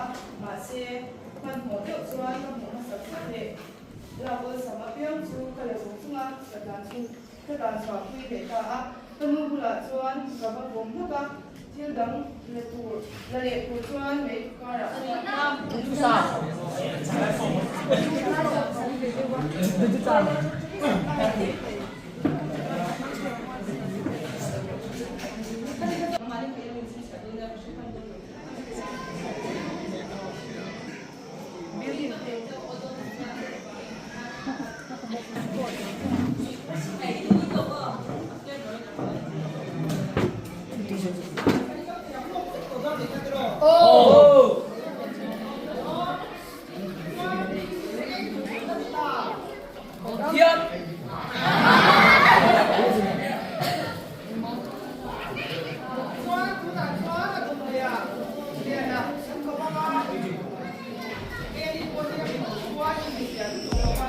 a, mahse, hmanhmawh deuh chuan ka hmuh hmasak phawt leh lak awlsam apiang chu ka la zung zung a, ka tlan chhung ka tlan chhuah pui leh ta a. Ka nu bulah chuan ka va pawm hlawk a, thil dang la tur la leh tur chuan mei karah Chuan tunah chuan a tum leh a, Liana an ko vang a, Eni pawh hi a hmuh chuan i hmu lutuk lo va.